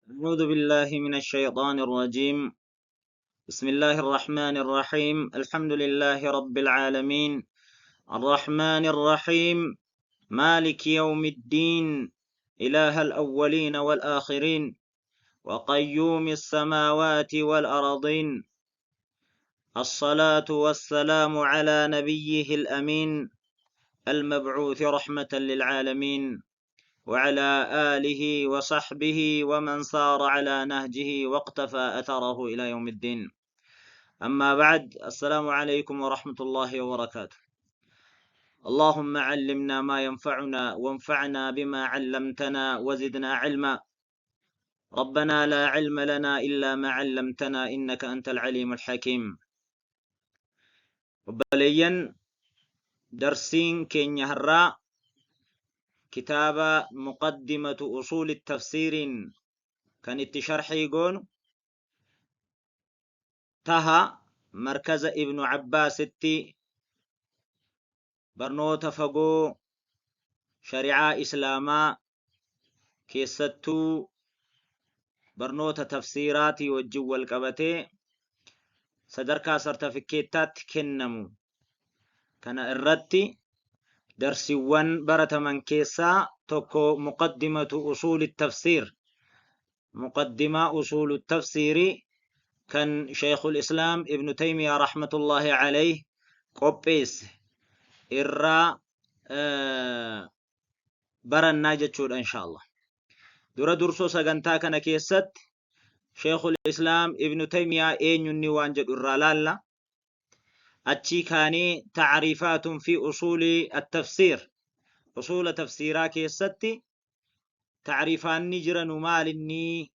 أعوذ بالله من الشيطان الرجيم. بسم الله الرحمن الرحيم. الحمد لله رب العالمين، الرحمن الرحيم، مالك يوم الدين، إله الأولين والآخرين، وقيوم السماوات والأرضين. الصلاة والسلام على نبيه الأمين المبعوث رحمة للعالمين، وعلى آله وصحبه ومن سار على نهجه واقتفى أثره إلى يوم الدين. أما بعد، السلام عليكم ورحمة الله وبركاته. اللهم علمنا ما ينفعنا، وانفعنا بما علمتنا، وزدنا علما. ربنا لا علم لنا إلا ما علمتنا، إنك أنت العليم الحكيم. Obboleeyyan, darsiin keenya har'aa kitaaba Muqaddimatu Usuuli Tafsiiriin kan itti sharxii goonu taha. Markaza Ibnu Abbaasitti barnoota fagoo shari'aa Islaamaa, keessattuu barnoota tafsiiraatii wajjin wal qabatee sadarkaa sartifikkeettaatti kennamu kana irratti darsiiwwan barataman keessaa tokko Muqaddimatu Usuuli Tafsiir, Muqaddimaa Usuulu Tafsiiri kan Sheekul Islaam Ibnu Taymiyaa rahmatullahi alayh qopheesse irraa barannaa jechuudha, insha Allah. Dura dursoo sagantaa kana keessatti Sheekul Islaam Ibnu Taymiyaa eenyunni waan jedhu irraa laalla. Achii kaanee tacriifaatun fi usuuli at-tafsiir, usuula tafsiiraa keessatti tacriifaanni jiranu maalinni,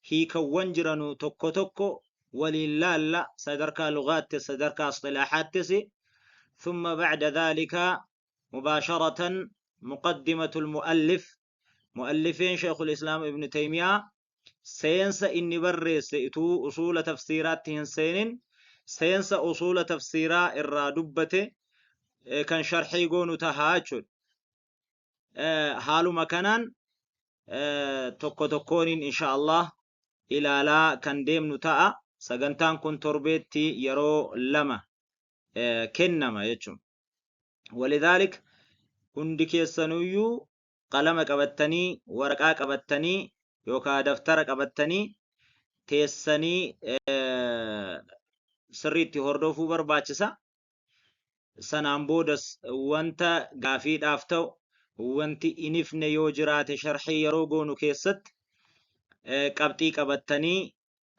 hiikawwan jiranu tokko tokko waliin laalla, sadarkaa lugaattis sadarkaa isxilaaxaattis. ثم بعد ذلك مباشرة مقدمة المؤلف، مؤلفين شيخ الإسلام ابن تيمية seensa inni barreesse, ituu usuula tafsiiraatti hin seenin seensa usuula tafsiiraa irraa dubbate kan sharxii goonu tahaa jechuudha. Haaluma kanaan tokko tokkooniin insha Allah ilaalaa kan deemnu ta'a. Sagantaan kun torbeetti yeroo lama kennama jechuudha. ولذلك hundi keessanuyyuu qalama qabattanii, waraqaa qabattanii yookaan daftara qabattanii teessanii sirriitti hordofuu barbaachisa. Sanaan boodas wanta gaafiidhaaf ta'u, wanti inifne yoo jiraate, sharxii yeroo goonu keessatti qabxii qabattanii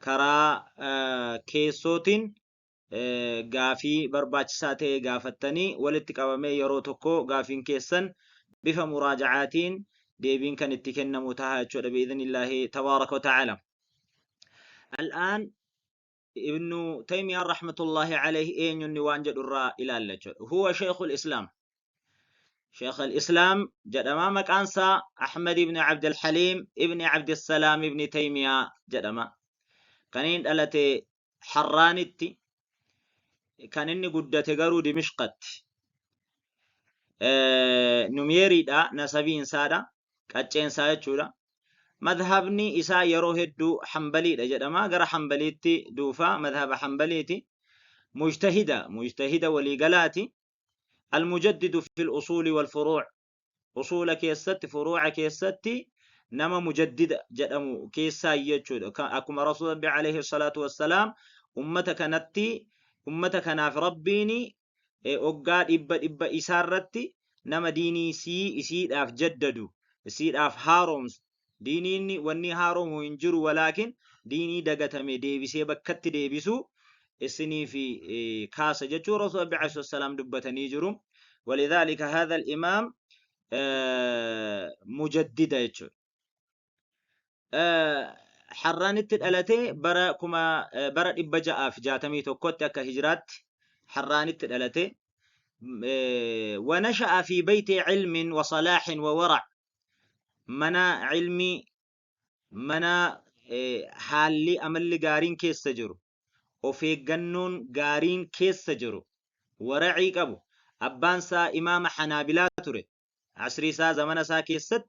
karaa keessootiin gaafii barbaachisaa ta'e gaafattanii, walitti qabamee yeroo tokko gaafiin keessan bifa muraajacaatiin deebiin kan itti kennamu taha jechuudha, بإذن الله تبارك وتعالى. الآن ابن تيمية رحمة الله عليه eenyunni waan jedhu irraa ilaalla jechuudha. هو شيخ الإسلام، شيخ الإسلام jedhama. Maqaan isaa Ahmad ibn Abd al-Halim ibn Abd al-Salam ibn Taymiyaa jedhama. Kan inni dhalate Harraanitti, kan inni guddate garuu Dimishqatti. Numeeriidha nasabiinsaadha, qacceensaa jechuudha. Madhabni isaa yeroo hedduu Hambaliidha jedhama. Gara Hambaliitti duufa, madhaba Hambaliiti. Mujtahida, mujtahida waliigalaati. المجدد في الأصول والفروع، usuula keessatti, furuuca keessatti nama mujaddida jedhamu keessaa jechuudha. Akkuma Rasuul Rabbi عليه الصلاة والسلام ummata kanatti, ummata kanaaf Rabbiin oggaa dhibba dhibba isaarratti nama diinii sii isiidhaaf jaddadu, isiidhaaf haaromsu. Diiniin wanni haaromu hin jiru, ولكن diinii dagatame deebisee bakkatti deebisu isiniif kaasa jechuu Rasuul Rabbi عليه السلام dubbatanii jiru. ولذلك هذا الإمام mujaddida jechuudha. Harraanitti dhalatee bara kuma bara 661tti akka hijiraatti Harraanitti dhalate. ونشأ في بيت علم وصلاح وورع، mana cilmii, mana haalli amalli gaariin keessa jiru, of eeggannoon gaariin keessa jiru, waracii qabu. Abbaan isaa imaama Xanaabilaa ture. Asrii isaa, zamana isaa keessatti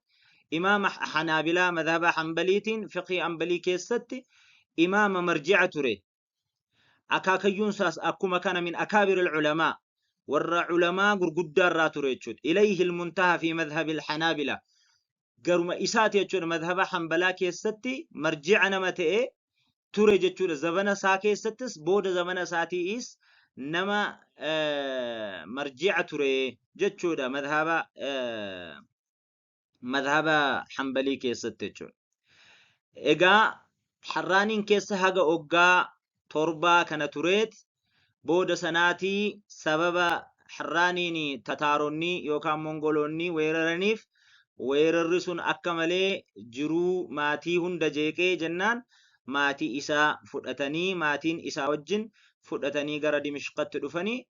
Imaama Hanaabilaa madhaba Hanbaliitiin fiqhii Hanbalii keessatti imaama marji'a ture. Akaakayyuun isaas akkuma kana min akaabiril culamaa warra culamaa gurguddaa irraa ture jechuudha. Ilayhi ilmuntaha fi madhabil Hanaabila garuma isaati jechuudha madhaba Hanbalaa keessatti marji'a nama ta'e ture jechuudha. Zabana isaa keessattis booda zabana isaatiis nama marji'a ture jechuudha madhaba madhaba Hanbalii keessatti jechuudha. Egaa Harraaniin keessa haga oggaa torbaa kana tureet booda sanaatii sababa Harraaniin Tataaronni yookaan Mongoloonni weeraraniif weerarri sun akka malee jiruu maatii hunda jeeqee jennaan maatii isaa fudhatanii maatiin isaa wajjin fudhatanii gara Dimishqatti dhufanii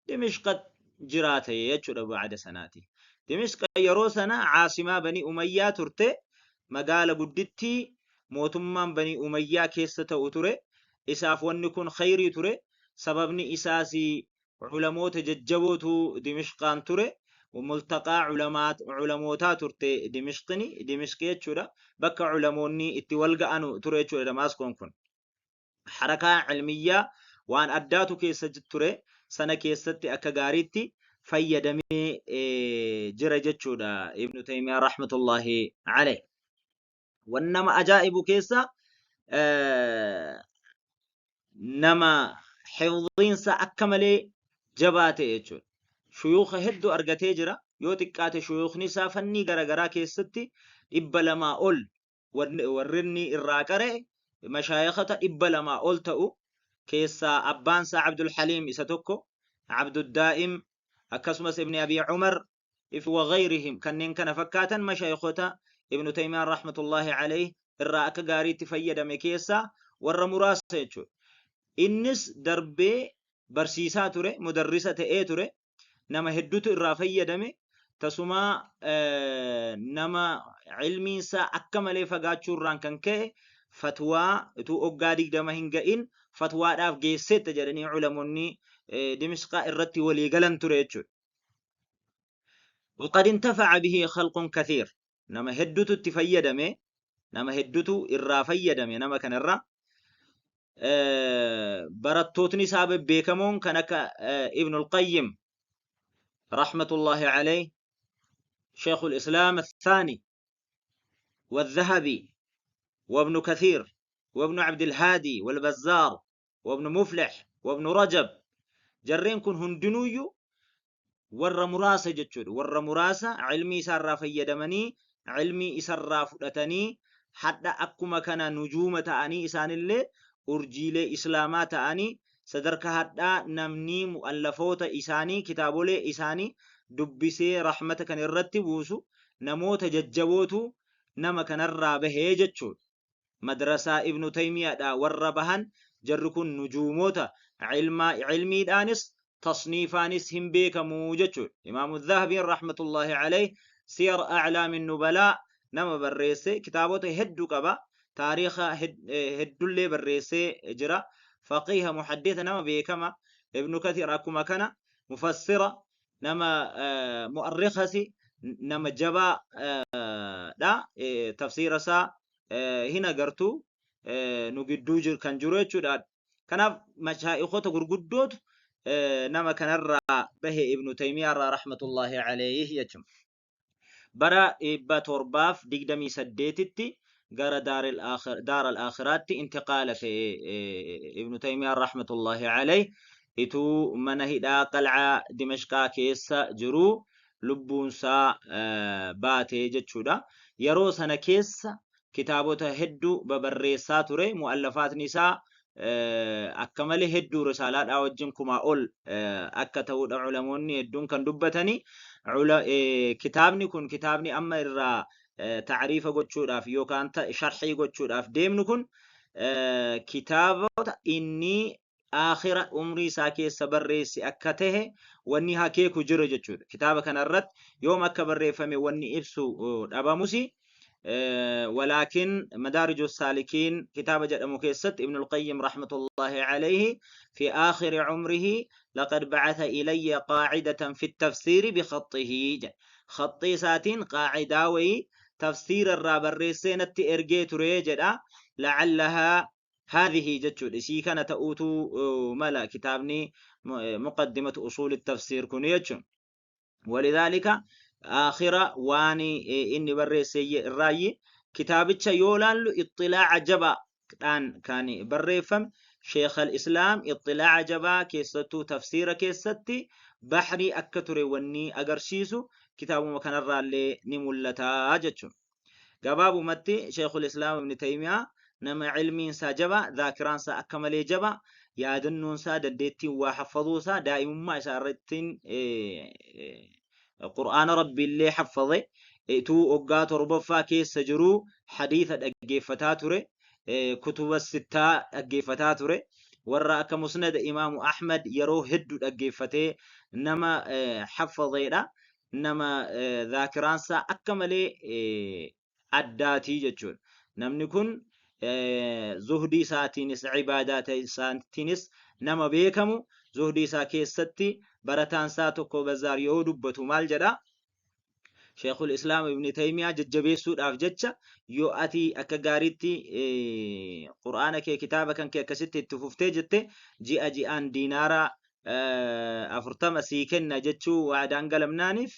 Dimishqa jiraate jechuudha ba'ada sanaati. Dimishqa yeroo sana caasimaa Banii Umayyaa turte, magaala guddittii mootummaan Banii Umayyaa keessa ta'u ture. Isaaf wanni kun khayrii ture. Sababni isaas ulamoota jajjabootu Dimishqaan ture. Multaqaa ulamootaa turte Dimishqni, Dimishqi jechuudha. Bakka ulamoonni itti wal ga'anu ture jechuudha Damaaskoon kun. Harakaa ilmiyyaa waan addaatu keessa ture sana keessatti akka gaariitti fayyadamee jira jechuudha Ibnu Taymiyaa rahmatullahi alayh. Wan nama ajaa'ibu keessa nama hifdhiinsa akka malee jabaa ta'e jechuudha. Shuyuukha hedduu argatee jira. Yoo xiqqaate shuyuukhni isaa fannii garaagaraa keessatti 200 ol warri inni irraa qara'e mashaayikhota 200 ol ta'u keessaa abbaan isaa Abdul Haliim isa tokko, Abduddaa'im, akkasumas Ibni Abii Umar fi wa ghayrihim kanneen kana fakkaatan mashaayikhota Ibnu Taymiyaan rahmatullahi alayhi irraa akka gaariitti fayyadame keessaa warra muraasa jechuudha. Innis darbee barsiisaa ture, mudarrisa ta'ee ture. Nama hedduutu irraa fayyadame tasumaa nama ilmiin isaa akka malee fagaachuu irraan kan ka'e fatwaa utuu oggaa 20 hin ga'in fatwaadhaaf geesseetta jedhanii ulamoonni Dimishqaa irratti walii galan ture jechuudha. Waqad intafa'a bihi khalqun kathiir nama hedduutu itti fayyadame nama hedduutu irraa fayyadame nama kanarraa Barattootni isaa bebbeekamoon kan akka Ibnul Qayyim rahmatullahi alayhi, Sheekhul Islaam Athaani, والذهبي وابن كثير وابن عبد الهادي والبزار وابن مفلح وابن رجب jarreen kun hundinuuyyu warra muraasa jechuudha. Warra muraasa ilmii isaarraa fayyadamanii, ilmii isarraa fudhatanii, hadha akkuma kana nujuuma ta'anii isaanillee urjiilee Islaamaa ta'anii sadarkaa hadhaa namnii mu'allafoota isaanii, kitaabolee isaanii dubbisee rahmata kan irratti buusu namoota jajjabootu nama kanarraa bahee jechuudha. Madrasaa Ibnu Taymiyaadhaa warra bahan jarri kun nujuumoota ilmaa ilmiidhaanis tasniifaanis hin beekamu jechuudha. Imaamu Zahabiin rahmatullahi alayh Siyar A'laami Nubalaa nama barreesse kitaabota hedduu qaba. Taariikha heddullee barreessee jira. Faqiiha muhaddisa nama beekama. Ibnu Kathiir akkuma kana mufassira nama mu'arrikhasi nama jabaa dha. Tafsiira isaa hin agartu nu gidduu kan jiru jechuudha. Kanaaf mashaa'ikota gurguddootu nama kanarraa bahe Ibnu Taymiyaa irraa rahmatullahi alayhi jechuudha. Bara 728tti gara daar al-aakhiraatti intiqaala ta'e Ibnu Taymiyaa rahmatullahi alayhi ituu mana hidhaa qal'aa Dimashqaa keessa jiruu lubbuunsaa baate jechuudha. Yeroo sana keessa kitaabota hedduu babarreessaa ture. Mu'allafaatni isaa akka malee hedduu risaalaadhaa wajjin kumaa ol akka ta'udha ulamoonni hedduun kan dubbatani. Kitaabni kun kitaabni amma irraa ta'riifa gochuudhaaf yookaan sharhii gochuudhaaf deemnu kun kitaabota inni aakhira umrii isaa keessa barreesse akka tahe wanni hakeeku jira jechuudha. Kitaaba kana irratti yoom akka barreeffame wanni ibsu dhabamusi walaakin Madaariju Saalikiin kitaaba jedhamu keessatti Ibnul Qayyim rahmatullahi alayhi fi aakhiri umrihi laqad ba'atha ilayya qaacidatan fi tafsiiri bi khaxxihi jedha. Khaxxii isaatiin qaacidaa wayii Tafsiira irraa barreessee natti ergee ture jedha. La'allahaa haadhihi jechuudha. Isii kana ta'uutu mala kitaabni muqaddimatu usuuli tafsiir kun jechuudha. Walidhaalika aakhira waan inni barreesse irraayyi kitaabicha yoo laallu ixxilaaca jabaa dhaan kan barreeffame Sheekh al-Islaam ixxilaaca jabaa keessattuu tafsiira keessatti bahrii akka ture wanni agarsiisu kitaabuma kanarraallee ni mul'ata jechuudha. Gabaabumatti Sheekhul Islaam Ibn Taymiyaa nama ilmiin isaa jabaa, zaakiraan isaa akka malee jabaa, yaadannoon isaa dandeettiin waa haffazuu isaa daa'imummaa isaa irrattiin Qur'aana Rabbiillee haffaze ituu waggaa torbaffaa keessa jiruu hadiisa dhaggeeffataa ture, kutuba sittaa dhaggeeffataa ture. Warra akka musnada Imaamu Ahmad yeroo heddu dhaggeeffatee nama haffazeedha. Nama zaakiraansaa akka malee addaatii jechuudha. Namni kun zuhdii isaatiinis ibaadaa isaatiinis nama beekamu zuhdii isaa keessatti barataan isaa tokko Bazaar yoo dubbatu maal jedha? Sheekul Islaam Ibn Taymiyaa jajjabeessuudhaaf jecha yoo ati akka gaariitti Qur'aana kee kitaaba kan kee akkasitti itti fuftee jette ji'a ji'aan diinaara 40 sii kenna jechuu waadaan galamnaaniif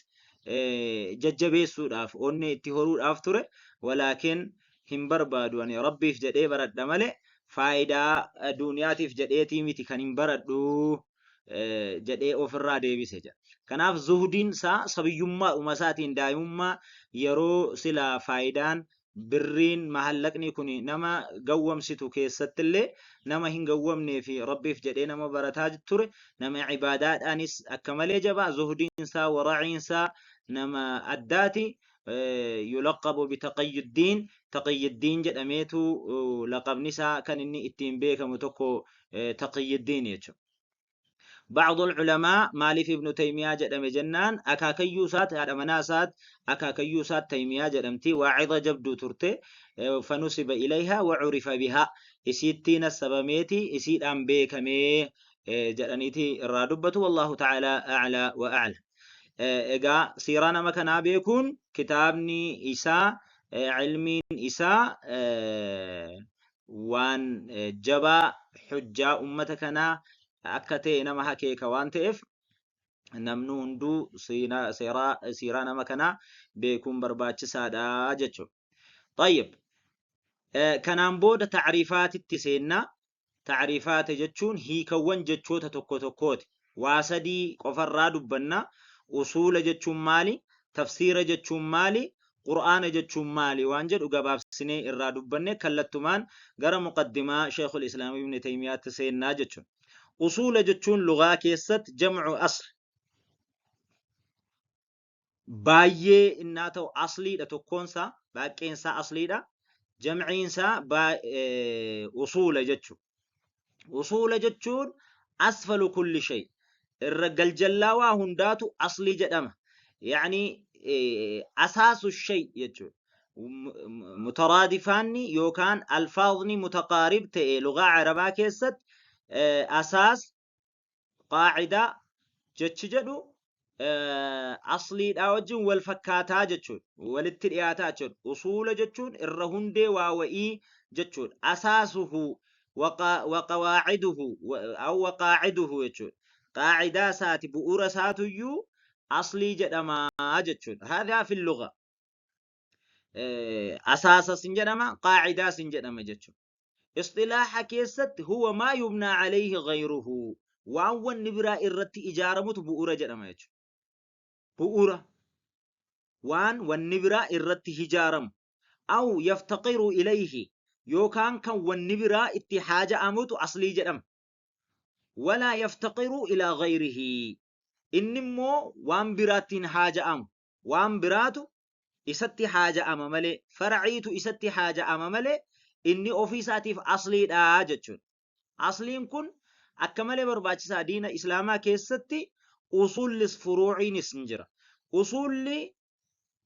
jajjabeessuudhaaf onnee itti horuudhaaf ture walaakin hin barbaadu ani rabbiif jedhee baradha malee faayidaa duuniyaatiif jedheetii miti kan hin baradhu jedhee ofirraa deebise jedha. Kanaaf zuhdiin isaa sabiyyummaadhuma isaatiin daa'imummaa yeroo silaa faayidaan birriin mahallaqni kun nama gawwamsitu keessattillee nama hin gawwamnee fi rabbiif jedhee nama barataa ture nama ibaadaadhaanis akka malee jabaa zuhdiin isaa waraciin isaa nama addaati yulaqabu bitaqayyuddiin taqayyuddiin jedhameetu laqabni isaa kan inni ittiin beekamu tokko taqayyuddiin jechuudha. Ba'dul ulamaa maaliif Ibnu Taymiyaa jedhame jennaan akaakayyuu isaatti haadha manaa isaatti akaakayyuu isaatti Taymiyaa jedhamti waaciza jabduu turte fanusiba ilayhaa wa curifa bihaa isiitti nassabameeti isiidhaan beekamee jedhaniiti irraa dubbatu wallahu ta'ala a'laa wa a'lam. Egaa siiraa nama kanaa beekuun kitaabni isaa ilmiin isaa waan jabaa hujjaa ummata kanaa akka ta'e nama hakeeka waan ta'eef namni hunduu siiraa nama kanaa beekuun barbaachisaadha jechuudha. Tayyib. Kanaan booda ta'riifaatitti seenna. Ta'riifaata jechuun hiikawwan jechoota tokko tokkooti. Waa sadii qofarraa dubbanna. Usuula jechuun maali? Tafsiira jechuun maali? Qur'aana jechuun maali? Waan jedhu gabaabsinee irraa dubbanne kallattumaan gara muqaddimaa Sheekhul Islaam Ibn Taymiyaatti seennaa jechuudha. Usuula jechuun lugaa keessatti jam'u asl. Baay'ee innaa ta'u asliidha tokkoonsaa baay'eensaa asliidha. Jamciinsaa usuula jechuudha. Usuula jechuun asfalu kulli shay irra galjallaa waa hundaatu aslii jedhama. Yaani asaasu shay jechuudha. Mutaraadifaanni yookaan alfaadni mutaqaarib ta'e lugaa arabaa keessatti asaas qaacidaa jechi jedhu asliidhaa wajjin wal fakkaataa jechuudha. Walitti dhiyaataa jechuudha. Usuula jechuun irra hundee waa wa'ii jechuudha. Asaasuhu waqawaaciduhu aw waqaaciduhu jechuudha. Qaacidaa isaati bu'uura isaatuyyuu aslii jedhama jechuudha. Haadhaa fi lugha. Asaasas hin jedhama, qaacidaas hin jedhama jechuudha. Isxilaaha keessatti huwa maa yubnaa alayhi ghayruhu waan wanni biraa irratti ijaaramutu bu'uura jedhama jechuudha. Bu'uura waan wanni biraa irratti ijaaramu aw yaftaqiru ilayhi yookaan kan wanni biraa itti haaja'amutu aslii jedhama. Walaa yaftaqiru ilaa ghayrihi inni immoo waan biraatti hin haaja'amu waan biraatu isatti haaja'ama malee farciitu isatti haaja'ama malee inni ofii isaatiif asliidha jechuudha. Asliin kun akka malee barbaachisaa diina islaamaa keessatti usullis furuuciinis ni jira. Usulli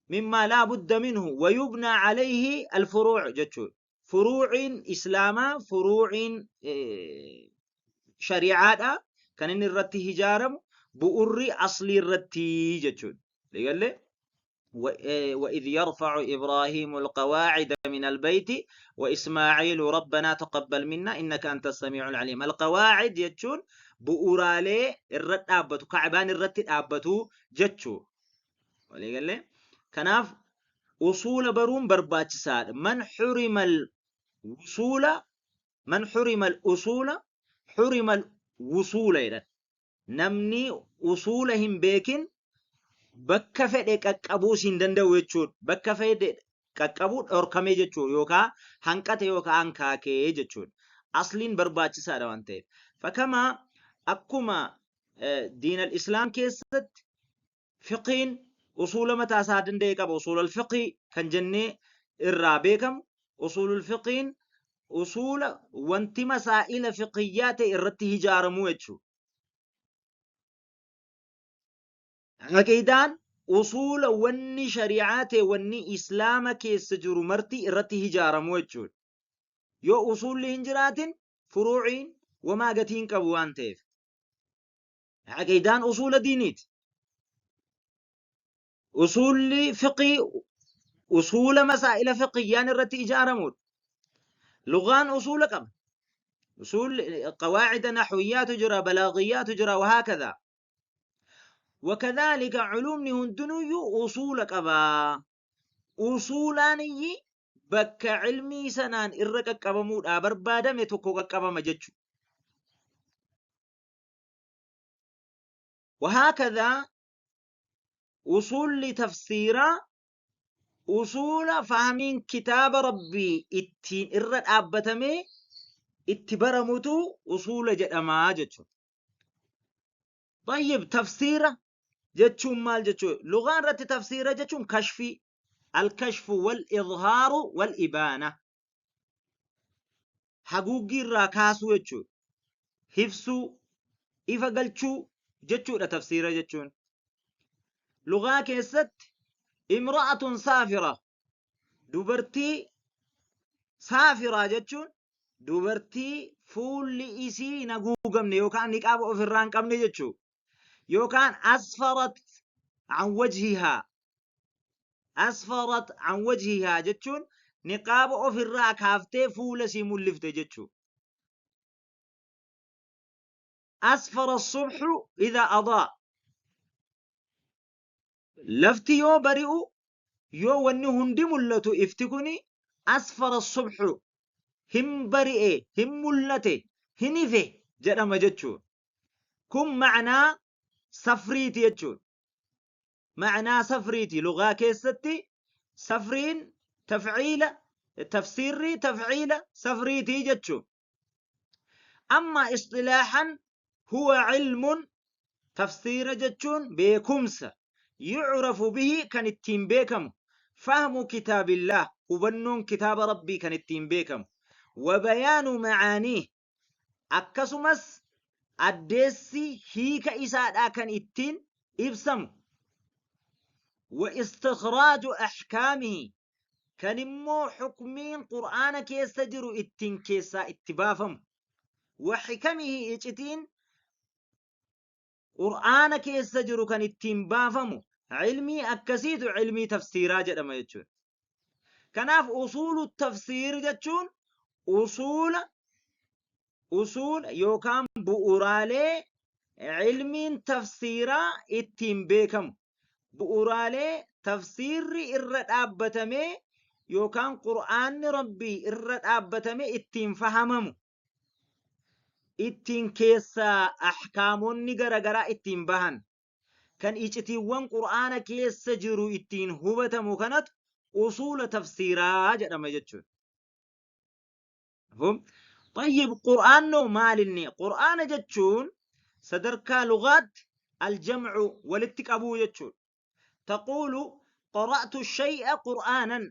mimmaa laa budda minhu wa yubnaa alayhi alfuruu' jechuudha. Furuuciin islaamaa furuuciin shari'aadha kan inni irratti ijaaramu bu'urri aslii irratti jechuudha. Eegallee? وإذ يرفع إبراهيم القواعد من البيت وإسماعيل ربنا تقبل منا إنك أنت السميع العليم. القواعد jechuun bu'uuraalee irra dhaabbatu, ka'baan irratti dhaabbatu jechuu. Walii galee? Kanaaf usuula baruun barbaachisaadha. Man hurima al-wusuula, man hurima al-usuula hurima al-wusuula jedhan. Namni usuula hin beekin bakka fedhe qaqqabuus hin danda'u jechuudha. Bakka fedhe qaqqabuu dhorkamee jechuudha yookaan hanqate yookaan hankaakee jechuudha. Asliin barbaachisaadha waan ta'eef. Fakkamaa akkuma diin al-islaam keessatti fiqiin usuula mataa isaa danda'e qaba. Usuul al-fiqii kan jennee irraa beekamu usuulul fiqiin usuula wanti masaa'ila fiqiyyaa ta'e irratti ijaaramuu jechuudha. Aqiidaan usuula wanni shari'aa ta'e wanni islaama keessa jiru marti irratti ijaaramu jechuudha. Yoo usuulli hin jiraatin furuuciin wamaa gatii hin qabu waan ta'eef. Aqiidaan usuula diiniiti. Usuulli fiqii usuula masaa'ila fiqiyyaan irratti ijaaramudha. Lugaan usuula qaba. Usuul qawaacida naxwiyyaatu jira, balaagiyyaatu jira, wahaakadha. Wakadhaalika culuumni hundinuyyuu usuula qaba. Usuulaaniyyi bakka cilmii sanaan irra qaqqabamuudhaa barbaadame tokko qaqqabama jechuudha. Wahaakadhaa usuulli tafsiiraa usuula fahmiin kitaaba Rabbii ittiin irra dhaabbatamee itti baramutu usuula jedhamaa jechuudha. Tayyib, tafsiira jechuun maal jechuudha? Lugaa irratti tafsiira jechuun kashfii, al-kashfu wal idhaaru wal ibaana. Haguuggii irraa kaasuu jechuudha. Hifsuu, ifa galchuu jechuudha tafsiira jechuun. Lugaa keessatti imra'atun saafira, dubartii saafiraa jechuun dubartii fuulli isii hin haguugamne yookaan niqaaba ofirraa hin qabne jechuudha. Yookaan asfarat an wajhihaa, asfarat an wajhihaa jechuun niqaaba ofirraa kaaftee fuula isii mul'ifte jechuudha. Asfara subhu idha adaa, lafti yoo bari'u yoo wanni hundi mul'atu ifti kuni asfara subhu, hin bari'e, hin mul'ate, hin ife jedhama jechuudha. Kun ma'anaa safriiti jechuudha. Ma'anaa safriiti lugaa keessatti safriin tafciila, tafsiirri tafciila safriiti jechuudha. Amma isxilaahan huwa cilmun, tafsiira jechuun beekumsa, yucrafu bihi kan ittiin beekamu, fahmu kitaabillaah hubannoon kitaaba Rabbii kan ittiin beekamu, wa bayaanu macaaniih akkasumas addeessi hiika isaadhaa kan ittiin ibsamu, wa istikhraaju ahkaamihi kan immoo hukmiin Qur'aana keessa jiru ittiin keessaa itti baafamu, wa hikamihi icitiin Qur'aana keessa jiru kan ittiin baafamu, ilmii akkasiitu ilmii tafsiiraa jedhama jechuudha. Kanaaf usuulu tafsiir jechuun usuula yookaan bu'uuraalee ilmiin tafsiiraa ittiin beekamu, bu'uuraalee tafsiirri irra dhaabbatamee yookaan Qur'aanni Rabbii irra dhaabbatamee ittiin fahamamu, ittiin keessaa ahkaamonni garagaraa ittiin bahan, kan icitiiwwan Qur'aana keessa jiru ittiin hubatamu kanatu usuula tafsiiraa jedhama jechuudha. Mafhum? Tayyib, Qur'aannoo maalinni? Qur'aana jechuun sadarkaa lugaatti aljamcu walitti qabuu jechuudha. Taquulu qara'tu shay'a qur'aanan,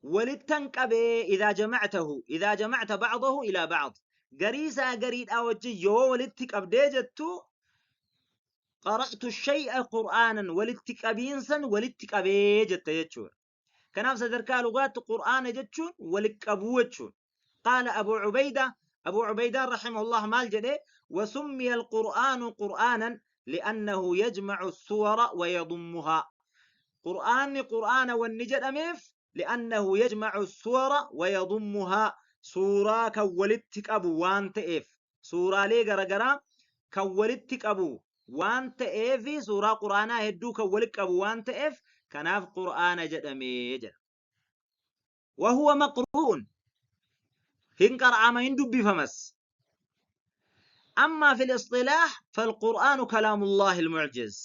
walittan qabee, idhaa jamactahu, idhaa jamacta ba'dahu ilaa ba'd, garii isaa gariidhaa wajjin yoo walitti qabdee jettu qara'tu shay'a qur'aanan, walitti qabiinsan walitti qabee jetta jechuudha. Kanaaf sadarkaa lugaatti qur'aana jechuun walitti qabuu jechuudha. Qaala Abu Ubayda, Abu Ubaydaan rahimahullah maal jedhe? Wasummiya alqur'aanu qur'aanan li'annahu yajmacu suwara wa yadummuhaa. Qur'aanni Qur'aana wanni jedhameef li'annahu yajmacu suwara wa yadummuhaa, suuraa kan walitti qabu waan ta'eef, suuraalee garagaraa kan walitti qabu waan ta'eef, suuraa Qur'aanaa hedduu kan walitti qabu waan ta'eef, kanaaf Qur'aana jedhame jedha. Wahuwa maqru'un, hin qara'ama, hin dubbifamas. Amma fil istilaah falqur'aanu kalaamullaahi almucjiz.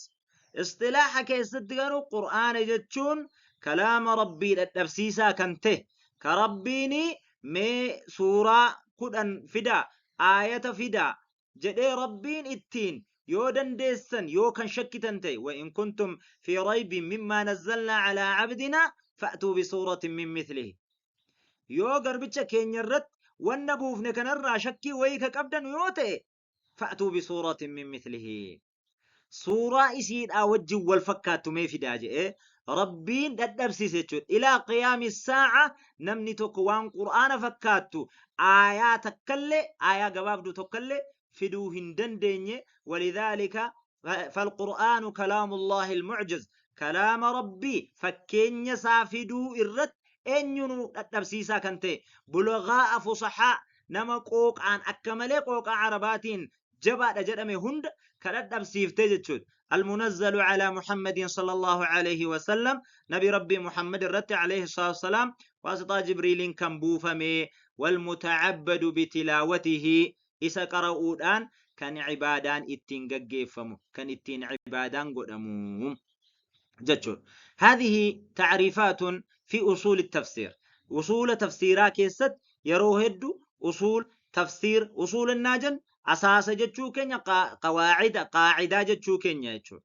Istilaaha keessatti garuu Qur'aana jechuun kalaama Rabbii dhadhabsiisaa kan ta'e, ka Rabbiin mee suuraa 10 fidaa, aayata fidaa jedhee Rabbiin ittiin yoo dandeessan, yoo kan shakkitan ta'e, wa in kuntum fi raybin mimmaa nazzalnaa alaa abdinaa fa'tuu bisuuratin min mithlihi. Yoo garbicha keenya irratti wanna buufne kanarraa shakkii wayii ka qabdan yoo ta'e, fa'tuu bisuuratin min mithlihi, suuraa isiidhaa wajjin wal fakkaattu mee fidaa jedhee Rabbiin dhadhabsiise jechuudha. Ilaa qiyaami saa'a namni tokko waan Qur'aana fakkaattu aayaa takkallee, aayaa gabaabduu tokkallee fiduu hin dandeenye. Walidhaalika falqur'aanu kalaamullaahi almucjiz, kalaama Rabbii fakkeenya isaa fiduu irratti eenyunuu dhadhabsiisaa kan ta'e, bulagaa'a fusahaa, nama qooqaan akka malee qooqaa Arabaatiin jabaadha jedhame hunda ka dhadhabsiiftee jechuudha. Almunazzalu calaa Muhammadin sallallahu alayhi wasallam, nabi Rabbii Muhammad irratti alayhi salaatu wassalaam waasixaa Jibriiliin kan buufame, walmutacabbadu bitilaawatihi, isa qara'uudhaan kan ibaadaan ittiin gaggeeffamu, kan ittiin ibaadaan godhamu jechuudha. Haadhihi tacriifaatun fi usuuli tafsiir. Usuula tafsiiraa keessatti yeroo heddu usuul tafsiir, usuul innaa jennu asaasa jechuu keenya, qawaacida, qaacidaa jechuu keenya jechuudha.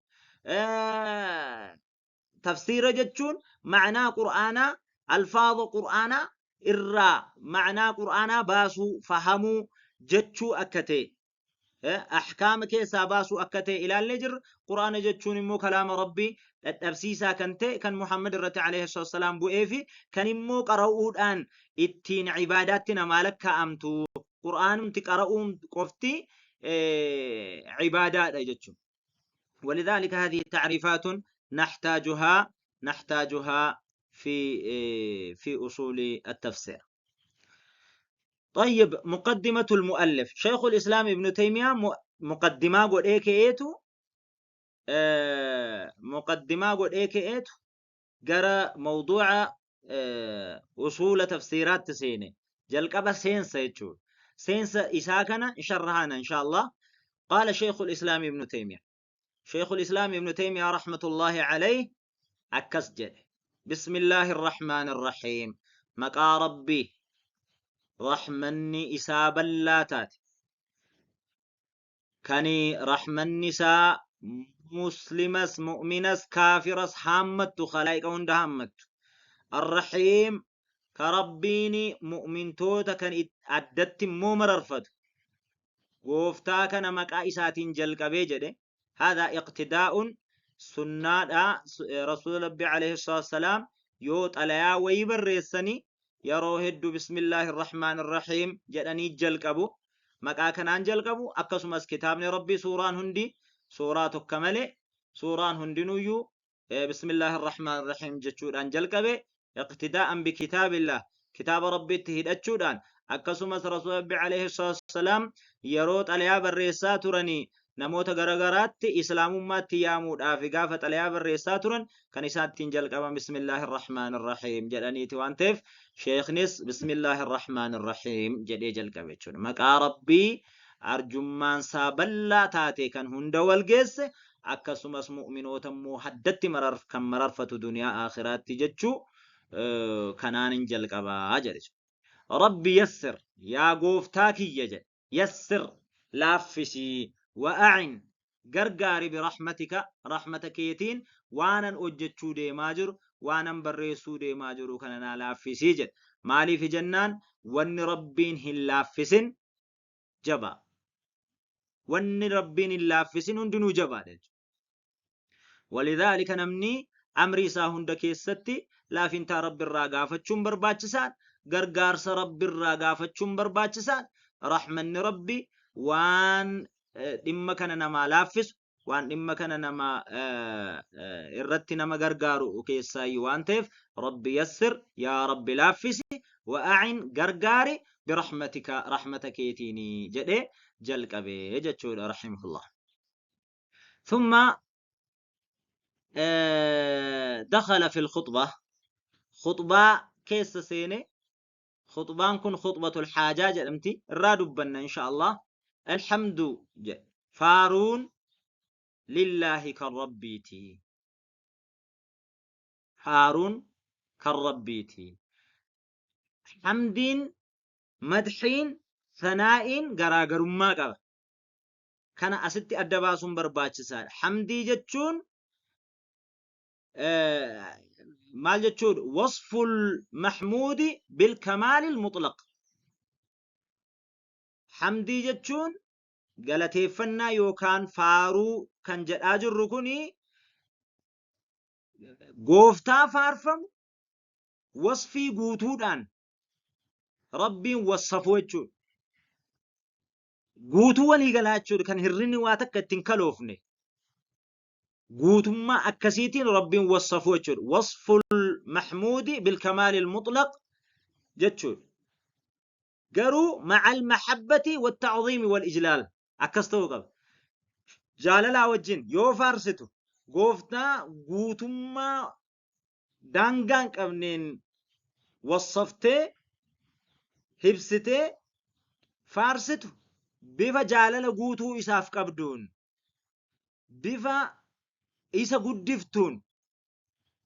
Tafsiira jechuun ma'naa Qur'aanaa, alfaadha Qur'aanaa irraa ma'naa Qur'aanaa baasuu, fahamuu jechuu akka ta'e, ahkaama keessaa baasuu akka ta'e ilaallee jirra. Qur'aana jechuun immoo kalaama Rabbii dhadhabsiisaa kan ta'e, kan Muhammad irratti alayhi salaam bu'ee fi kan immoo qara'uudhaan ittiin ibaadaatti namaa lakkaa'amtu. Qur'aanumti qara'uun qofti ibaadaadha jechuudha. ولذلك هذه تعريفات نحتاجها في أصول التفسير. طيب، مقدمة المؤلف شيخ الإسلام ابن تيمية مقدمة godhee ka'eetu مقدمة godhee ka'eetu gara mawduuca usuula tafsiiraatti seene. Jalqaba seensa jechuudha. Seensa isaa kana sharrahaana insha Allah. قال شيخ الإسلام ابن تيمية، شيخ الإسلام ابن تيمية رحمة الله عليه akkas jedhe: بسم الله الرحمن الرحيم، maqaa Rabbii rahmanni isaa bal'aa taate, kan rahmanni isaa muslimas, mu'minas, kaafiras haammattu, khalaa'iqa hunda haammattu, الرحيم, ka Rabbiin mu'mintoota kan addatti immoo mararfatu, gooftaa kana maqaa isaatiin jalqabee jedhe. هذا اقتداء, sunnaadha. Rasuula Rabbi alayhi salaatu wassalaam yoo xalayaa wayii barreessanii yeroo hedduu بسم الله الرحمن الرحيم jedhanii jalqabu, maqaa kanaan jalqabu. Akkasumas kitaabni Rabbii, suuraan hundi, suuraa tokko malee suuraan hundinuyyuu بسم الله الرحمن الرحيم jechuudhaan jalqabe, اقتداء بكتاب الله, kitaaba Rabbiitti hidhachuudhaan. Akkasumas rasuula Rabbi alayhi salaatu wassalaam yeroo xalayaa barreessaa turanii namoota garagaraatti islaamummaatti yaamuudhaaf gaafa xalayaa barreessaa turan kan isaan ittiin jalqaban بسم الله الرحمن الرحيم jedhaniiti waan ta'eef, sheeknis بسم الله الرحمن الرحيم jedhee jalqabe jechuudha. Maqaa Rabbii arjummaansaa bal'aa taate, kan hunda wal geesse, akkasumas mu'minoota immoo haddatti kan mararfatu duniyaa aakhiraatti jechuu kanaan hin jalqabaa jedhe. رب يسر, yaa gooftaa kiyya jedhe, يسر, laaffisii, وأعن, gargaari, برحمتك, rahmata keetiin waanan hojjechuu deemaa jiru, waanan barreessuu deemaa jiru kana naa laaffisii jedhe. Maaliif jennaan, wanni Rabbiin hin laaffisin jabaa, wanni Rabbiin hin laaffisin hundinuu jabaadha jechuudha. ولذلك namni amri isaa hunda keessatti laafintaa Rabbi irraa gaafachuun barbaachisaadha. Gargaarsa Rabbi irraa gaafachuun barbaachisaadha. Rahmanni Rabbi waan dhimma kana namaa laaffisu, Waan dhimma kana nama irratti nama gargaaru keessaayyuu waan ta'eef, rabbi yassir, yaa rabbi laaffisi, wa a'in, gargaari, birahmatika, rahmata keetiini jedhee jalqabe jechuudha rahimahullah. Thumma dakhala fil khuxba, khuxbaa keessa seene. Khuxbaan kun khuxbatul haajaa jedhamti, irraa dubbanna insha Allah. Alhamdu jedhe, faaruun, lillaahi, kan rabbiiti, faaruun kan rabbiiti. Hamdiin, madxiin, sanaa'iin garaagarummaa qaba. Kana asitti adda baasuun barbaachisaadha. Hamdii jechuun maal jechuudha? Wasful mahmuudi bilkamaalil mutlaq. Hamdii jechuun galateeffannaa yookaan faaruu kan jedhaa jirru kuni gooftaa faarfamu wasfii guutuudhaan Rabbiin wassafuu jechuudha. Guutuu walii galaa jechuudha, kan hirrinni waa takka itti hin kaloofne. Guutummaa akkasiitiin Rabbiin wassafuu jechuudha. Wasful mahmuudi bilkamaalil mutlaq jechuudha. Garuu ma'al mahabbati watta'ziimi wal ijlaal akkas ta'uu qaba. Jaalalaa wajjin yoo faarsitu gooftaa guutummaa daangaa hin qabneen wassaftee hibsitee faarsitu, bifa jaalala guutuu isaaf qabduun, bifa isa guddiftuun,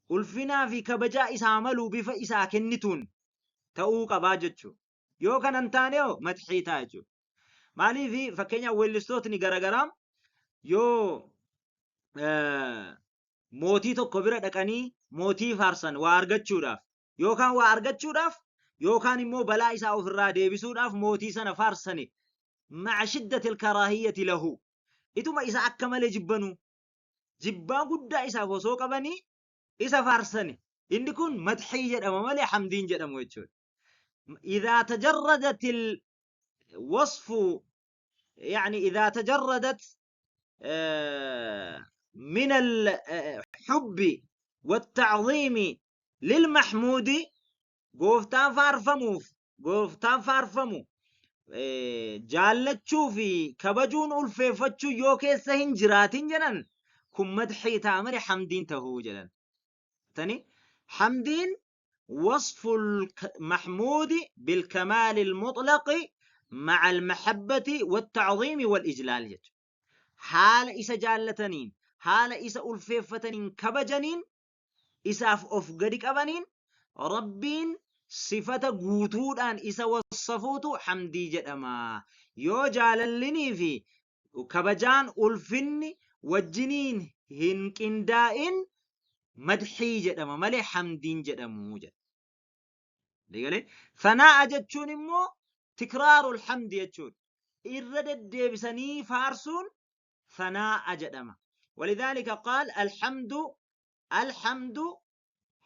ulfinaa fi kabajaa isaa malu bifa isaa kennituun ta'uu qabaa jechuudha. Yoo kana hin taane hoo madhii ta'a jechuudha. Maaliif, fakkeenyaaf weellistootni garaagaraa yoo mootii tokko bira dhaqanii mootii faarsan, waa argachuudhaaf yookaan waa argachuudhaaf yookaan immoo balaa isaa ofirraa deebisuudhaaf mootii sana faarsani, ma'a shiddatil karaahiyyati lahu, ituma isa akka malee jibbanuu, jibbaa guddaa isaaf osoo qabanii isa faarsani, inni kun madxii jedhama malee hamdiin jedhamu jechuudha. Idhaa tajarradatil wasfu, yani idhaa tajarradat من الحب والتعظيم للمحمود، gooftaan faarfamuuf, gooftaan faarfamu jaallachuu fi kabajuun ulfeeffachuu yoo keessa hin jiraatin jedhan, kun madxii ta'a malee hamdiin tahuu jedhan. Tani hamdiin wasful mahmuudi bilkamaali almutlaqi ma'a almahabbati watta'ziimi walijlaal jechuudha. Haala isa jaallataniin, haala isa ulfeeffataniin, kabajaniin, isaaf of gadi qabaniin, Rabbiin sifata guutuudhaan isa wassafuutu hamdii jedhama. Yoo jaalallinii fi kabajaan ulfinni wajjiniin hin qindaa'in madhii jedhama malee hamdiin jedhamu jedha. Galee? Sanaa'a jechuun immoo tikraarul hamdi jechuudha. Irra deddeebisanii faarsuun sanaa'a jedhama. Walidhaalika qaal alhamdu, alhamdu,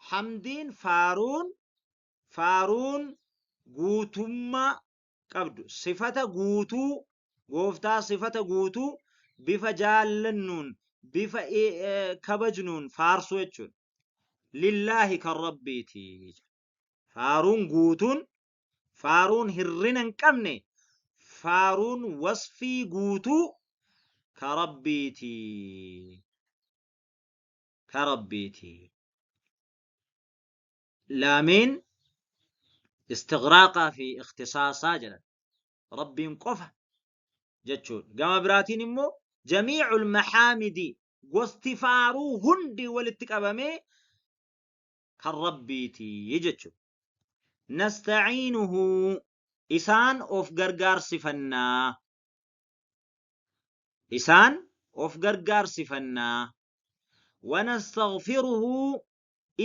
hamdiin, faaruun, faaruun guutummaa qabdu, sifata guutuu gooftaa, sifata guutuu bifa jaallannuun, bifa kabajnuun faarsuu jechuudha. Lillaahi, kan rabbiiti. Faaruun guutuun, faaruun hirrina hin qabne, faaruun wasfii guutuu ka rabbiiti. Ka rabbiiti. Laamiin istighraaqaa fi ikhtisaasaa jedhan. Rabbiin qofa jechuudha. Gama biraatiin immoo jamiicul maxaamidi, gosti faaruu hundi walitti qabamee kan rabbiiti jechuudha. Nasta'iinuhu, isaan of gargaarsifannaa. Isaan of gargaarsifannaa. Wanastaghfiruhu,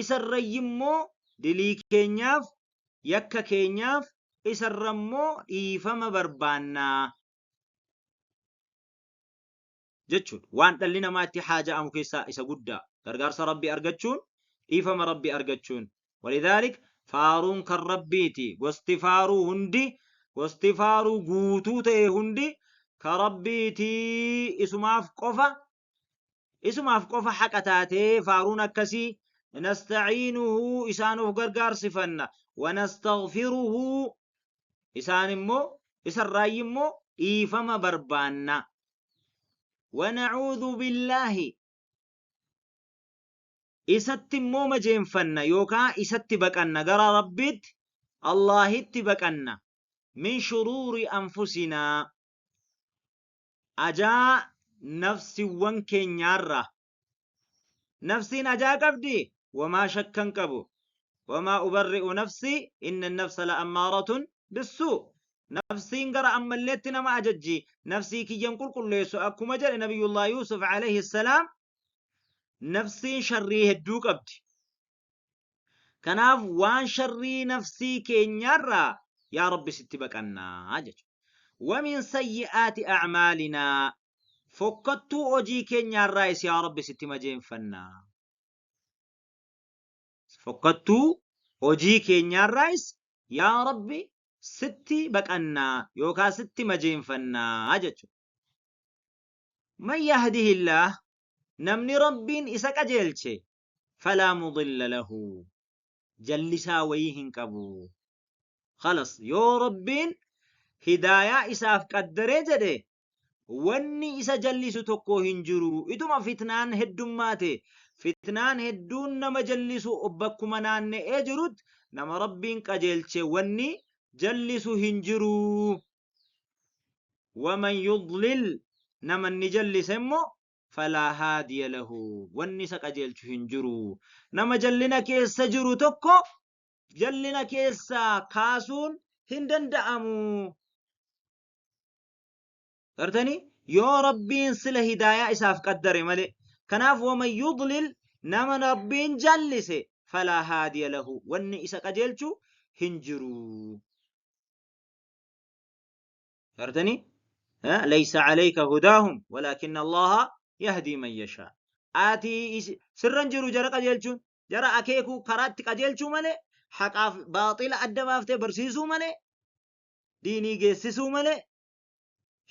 isarrayyi immoo dilii keenyaaf, yakka keenyaaf isarra immoo dhiifama barbaannaa jechuudha. Waan dhalli namaa itti haaja'amu keessaa isa guddaa gargaarsa Rabbii argachuun, dhiifama Rabbii argachuun. Walidhaalik faaruun kan Rabbiiti. Gosti faaruu hundi, gosti faaruu guutuu ta'e hundi ka Rabbiiti, isumaaf qofa. Isumaaf qofa haqa taatee faaruun akkasii. Nasta'iinuhu, isaan of gargaarsifanna. Wanastaghfiruhu, isaan immoo isarraayyi immoo dhiifama barbaanna. Wanacuudhu billaahi, isatti immoo majeenfanna yookaa isatti baqanna, gara Rabbiitti Allaahitti baqanna. Min shuruuri anfusinaa, ajaa nafsiwwan keenyaarraa. Nafsiin ajaa qabdi? Wamaa shakkan qabu. Wamaa ubarri'u nafsii inna nafsa la ammaaratun bissuu. Nafsiin gara ammalleetti nama ajajji, nafsii kiyyan qulqulleessu akkuma jedhe Nabiyyullah Yuusuf alayhi salaam. Nafsiin sharrii hedduu qabdi. Kanaaf waan sharrii nafsii keenyaarraa yaa Rabbi sitti baqannaa jechuudha. Wamin sayyi'aati a'maalinaa, fokkattuu hojii keenyaarraayis yaa Rabbi sitti majeenfannaa. Fokkattuu hojii keenyaarraayis yaa Rabbi sitti baqannaa yookaan sitti majeenfannaa jechuudha. Man yahdihillaah, namni Rabbiin isa qajeelche, falaa mudilla lahu, jallisaa wayii hin qabu. Khalas, yoo Rabbiin hidaayaa isaaf qaddaree jedhe wanni isa jallisu tokko hin jiru. Ituma fitnaan heddummaate, fitnaan hedduun nama jallisu bakkuma naanne'ee jirutti, nama Rabbiin qajeelche wanni jallisu hin jiru. Waman yudlil, nama inni jallise immoo, falaa haadiya lahu, wanni isa qajeelchu hin jiru. Nama jallina keessa jiru tokko jallina keessaa kaasuun hin danda'amu. Gartanii, yoo Rabbiin sila hidaayaa isaaf qaddare malee. Kanaaf waman yudlil, nama Rabbiin jallise, falaa haadiya lahu, wanni isa qajeelchu hin jiru. Gartanii, laysa alayka hudaahum walaakinna Allaha yahdii man yashaa. Ati sirran jiru jara qajeelchuun, jara akeekuu, karaatti qajeelchuu malee, haqaaf baaxila adda baaftee barsiisuu malee, diinii geessisuu malee,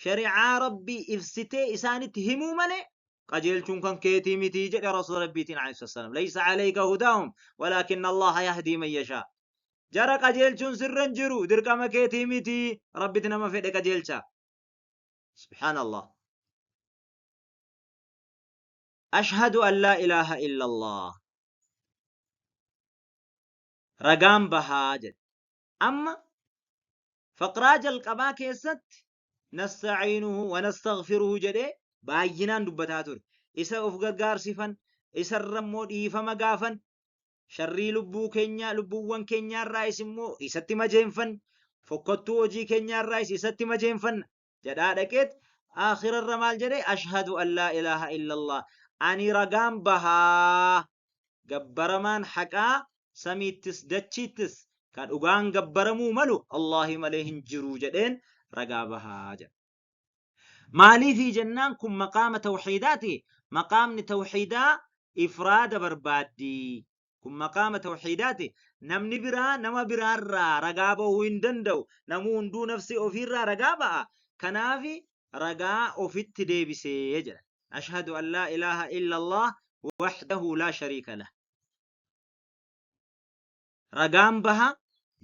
shari'aa Rabbii ibsitee isaanitti himuu malee qajeelchuun kan keetii miti jedhe Rasuula Rabbiitiin alayhi salaam. Laysa alayka hudaahum walaakinna Allaha yahdii man yashaa. Jara qajeelchuun sirra hin jiru, dirqama keetii miti, Rabbiti nama fedhe qajeelcha. Subhaanallah. Ashhadu an laa ilaaha illallah. Ragaan bahaa jedhe. Amma faqraa jalqabaa keessatti nasta'iinuhu wa nastaghfiruhu jedhee baay'inaan dubbataa ture. Isa of gargaarsifan, isarra immoo dhiifama gaafan, sharrii lubbuu keenyaa, lubbuuwwan keenyaarraayis immoo isatti majeenfanna, fokkottuu hojii keenyaarraayis isatti majeenfanna jedhaa dhaqeet aakhirarra maal jedhe? Ashhadu an laa ilaaha illallah, ani ragaan bahaa gabbaramaan haqaa samiittis dachiittis ka dhugaan gabbaramuu malu Allaahi malee hin jiru jedheen ragaa bahaa jedha. Maaliifii jennaan kun maqaama tawhiidaati. Maqaamni tawhiidaa ifraada barbaaddi. Kun maqaama tawhiidaati. Namni biraa nama biraarraa ragaa bahuu hin danda'u. Namuu hunduu nafsii ofiirraa ragaa ba'a. Kanaafi ragaa ofitti deebisee jedha. Ashhadu an laa ilaaha illallah wahdahu laa shariika lah. Ragaan baha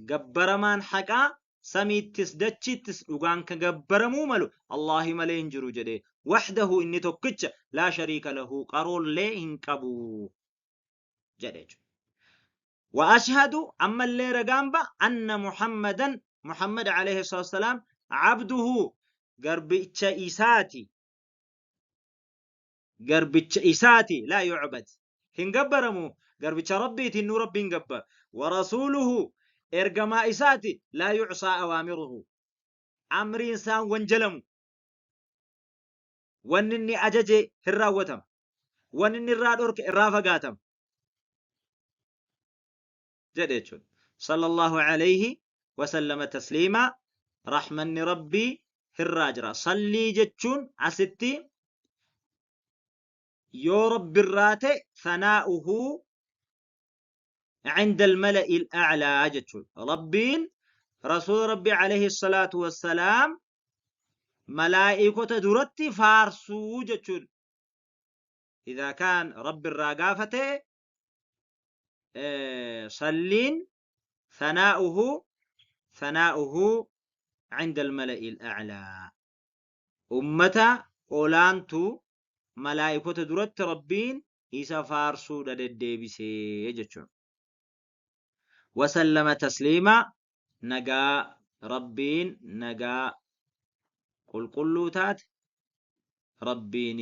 gabbaramaan haqaa samiittis dachiittis dhugaan ka gabbaramuu malu Allaahi malee hin jiru jedhee. Wahdahu, inni tokkicha, laa shariika lahu, qaroollee hin qabu jedhe jechuudha. Wa ashhadu, ammallee ragaan ba'a, anna Muhammadan, Muhammad alayhi salaatu wassalaam, abduhu, garbicha isaati, garbicha isaati, laa yu'bad, hin gabbaramu, garbicha Rabbiiti, innuu Rabbiin gabbara, wa rasuuluhu, ergamaa isaati, laa yu'saa awaamiruhu, amriin isaan wanjalamu, wanni inni ajaje hin raawwatama, wanni inni irraa dhorke irraa fagaatama jedhe jechuudha. Sallallahu alayhi wasallama tasliimaa, rahmanni Rabbii hirraa jira. Sallii jechuun asitti yoo Rabbirraa ta'e sanaa'uhu cinda almala'i al'a'laa jechuudha. Rabbiin Rasuula Rabbii alayhi salaatu wassalaam malaa'ikota duratti faarsuu jechuudha. Idaa kaan Rabbi irraa gaafa ta'e salliin thanaa'uhu thanaa'uhu cinda almala'i al'a'laa ummata olaantu malaa'ikota duratti Rabbiin isa faarsuudha deddeebisee jechuudha. Wasallama tasliima nagaa Rabbiin nagaa qulqulluu taate Rabbiin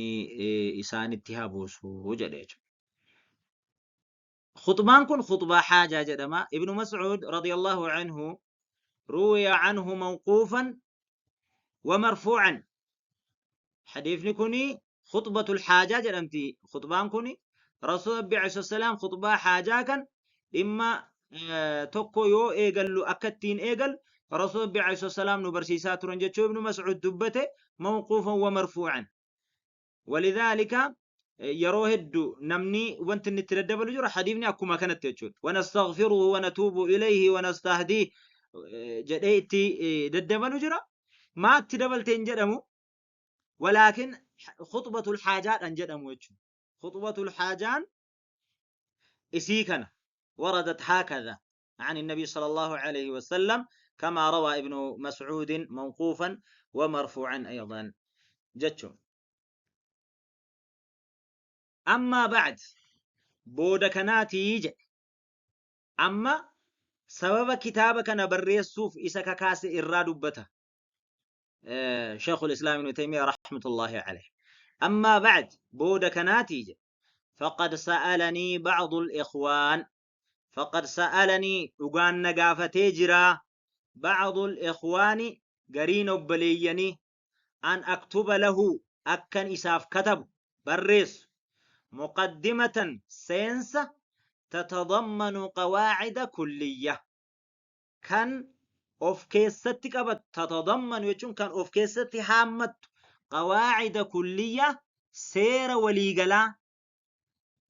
isaanitti haa buusu jedhe jechuudha. Khuxbaan kun khuxbaa haajaa jedhama. Ibnu Mas'uud radiyallahu anhu ruwiya anhu mawquufan wa marfuu'an. Hadiifni kuni khuxbatul haajaa jedhamti. Khuxbaan kuni Rasuul Rabbi alayhi salaam khuxbaa haajaa kan dhimma tokko yoo eegallu akka ittiin eegallu Rasuul Rabbi alayhi salaam nu barsiisaa turan jechuu Ibnu Mas'uud dubbate mawquufan wa marfuu'an. Walidhaalika yeroo heddu namni wanti inni itti daddabalu jira hadiifni akkuma kanatti jechuudha. Wanastaghfiruhu wanatuubu ilayhi wanastahdii jedhee itti daddabalu jira. Maa itti dabalte hin jedhamu. Walaakin khuxbatul haajaadhaan jedhamu jechuudha. Khuxbatul haajaan isii kana waradat haakadha عن النبي صلى الله عليه وسلم كما روى ابن مسعود موقوفا ومرفوعا أيضا جتشو. أما بعد بودا كناتي جي. أما سبب كتابك أنا بريسوف إسا كاس إرادو بته شيخ الإسلام ابن تيمية رحمة الله عليه. أما بعد بودا كناتي جي. فقد سألني بعض الإخوان فقد سألني وقان نقافتي جرا بعض الإخوان قرين بليني أن أكتب له أكن إساف كتب بريس مقدمة سينس تتضمن قواعد كلية كان أوف كيستك أبد تتضمن يجون كان أوف كيستي هامت قواعد كلية سير وليقلا